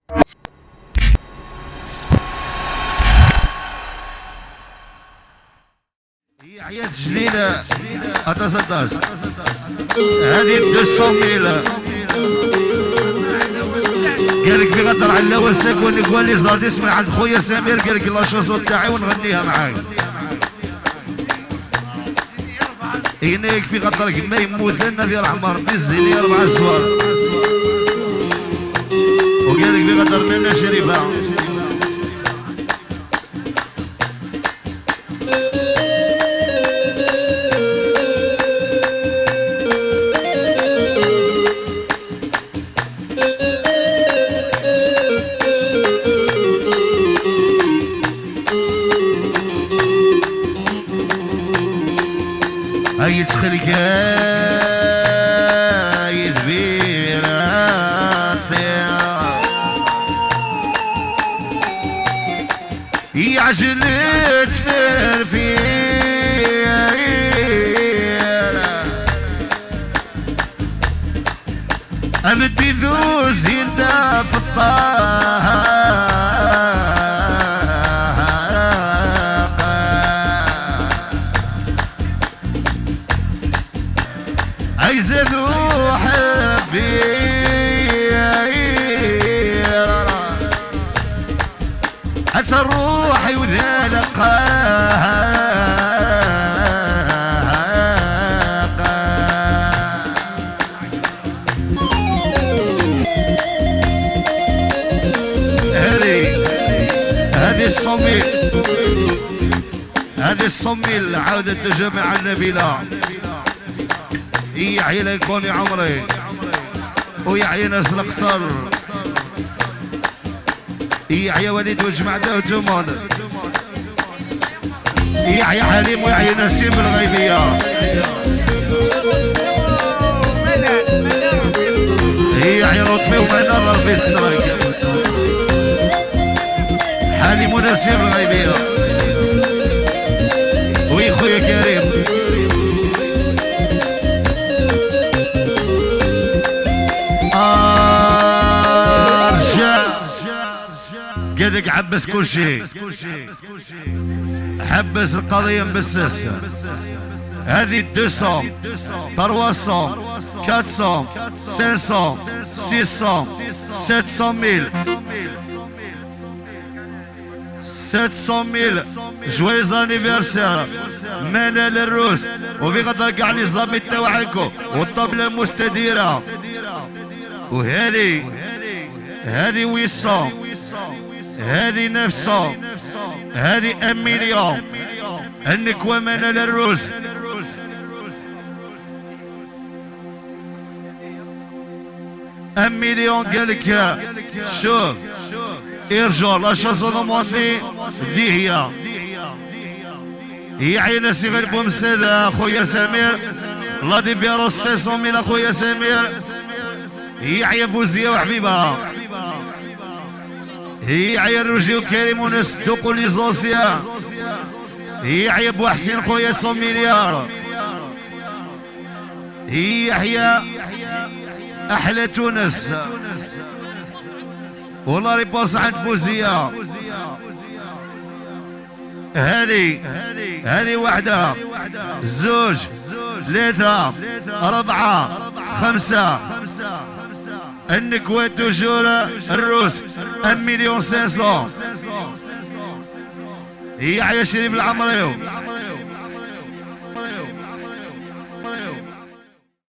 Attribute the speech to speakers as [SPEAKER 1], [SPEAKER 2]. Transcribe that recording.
[SPEAKER 1] حياة جليلة أتصداس هذه 200 mille. قال لك في غدر على وساك ونقول لي زاديس من عند خويا سمير. قال لك la chanson تاعي ونغنيها معاك. هناك في غدر ما يموت لنا في رحمة ربي الزيني 4 سوار. وقال لك في غدر لنا شريفة. هاي تخلق هاي ذبيرة يعجلت فرفير أمدي ذو زينة في الطاقة. عايزة حبي أثر روحي وذا لقاها. هذه الصميل، هذه الصميل عودة الجامعة النبيلة. يحيى ليكون يا عمري ويحيى ناس القصر، يحيى وليد وجمعته وجمال، يحيى حليم ويحيى نسيم الغيبية، يحيى لطفي ومنار ربي يسترك، حليم ونسيم الغيبية، وي خويا كريم. قالك حبس كل شيء، حبس القضية مبسس. هذه 200 300 400 500 600 700 mille 700 mille. joyeux anniversaire منال الروس. وفي غدر كاع les amis تاعكم والطبلة المستديرة. وهذه 800، هذه 900، هذه 1 مليون. النكوة منال الروس. 1 مليون. قال لك شوف ارجو la chanson موندي ذي هي يا ناسي غير بومسيد اخويا سمير. la différence 500 mille اخويا سمير. يحيى فوزية وحبيبها، يحيى الروجي وكريم وناس الدوق les anciens، يحيى بوحسين خويا 100 مليار، يحيى احلى تونس. والله réponse عند فوزية. هذه واحدة، زوج، 3، 4، 5. النكوة toujours الروس 1 مليون 500. يحيى شريف العمريو.